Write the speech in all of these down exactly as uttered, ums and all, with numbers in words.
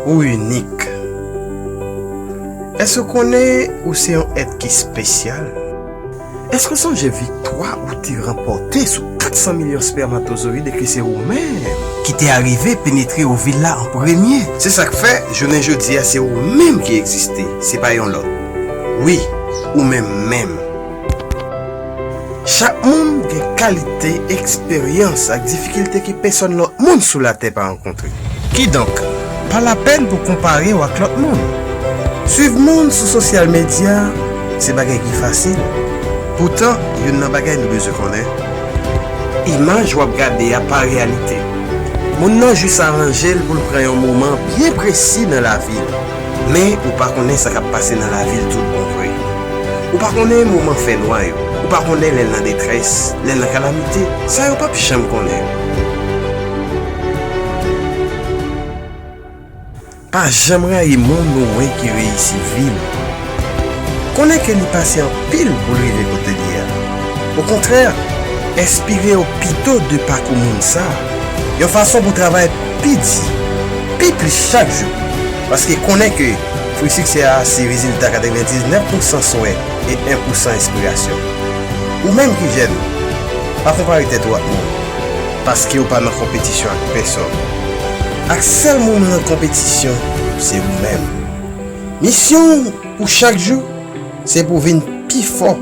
Ou inik. Èske w konnen ou se yon èt ki espesyal? Èske w sonje viktwa ou te ranpòte sou kat san milyon spèmatozoyid e ke se ou menm ki te arive penetre ovi la an premye? Se sa k fè, jounen jodi a, se ou menm ki egziste, se pa yon lòt. Wi, ou menm menm. Chak moun gen kalite, eksperyans ak difikilte ke pèsonn lòt moun sou latè pa rankontre. Kidonk, pa lapèn pou konpare w ak lòt moun. Swiv moun sou sosyal medya se bagay ki fasil. Poutan, youn nan bagay nou bezwen konnen, imaj w ap gade a pa reyalite. Moun nan jis aranje l pou l pran yon moman byen presi nan lavi l. Men ou pa konnen sa k ap pase nan lavi l tout bon vre. Ou pa konnen moman fènwa yo. Ou pa konnen lè l nan detrès, lè l nan kalamite. Sa yo p ap janm konnen. Pa janm rayi moun ou wè ki reyisi vi l. Konnen ke li pase anpil pou l rive kote l ye a. Okontrè, enspire w pito de pakou moun sa a, yon fason pou travay pi di, pi plis chak jou. Paske konnen ke fwi siksè a se rezilta katrevendiznèf pousan swè e en pousan enspirasyon. Ou menm ki jèn, pa konpare tèt ou ak moun, paske w pa nan konpetisyon ak pèsonn. Ak sèl moun ou nan konpetisyon, se ou menm. Misyon w pou chak jou, se pou w vin pi fò,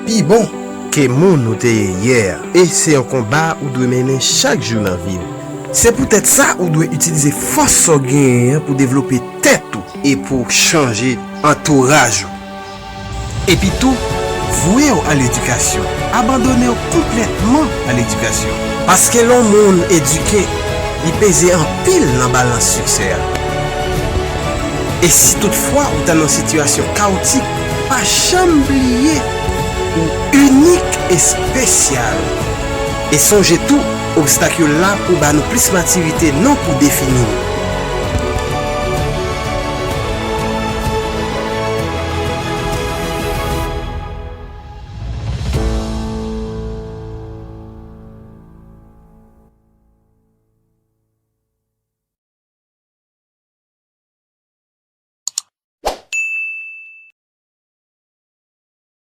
pi bon ke moun ou te ye yè a. E se yon konba ou dwe mennen chak jou nan vi w. Se poutèt sa ou dwe itilize fòs sa w genyen an pou devlope tèt ou e pou w chanje antouraj ou. Epi tou, vwe w a ledikasyon. Abandone w konplètman a ledikasyon. Paske lè yon moun edike, li peze anpil nan balans siksè a. E si toutfwa ou ta nan sitiyasyon kawotik, pa janm bliye ou inik, espesyal. E sonje tou, obstak yo la pou ba nou plis matirite, non pou defini nou.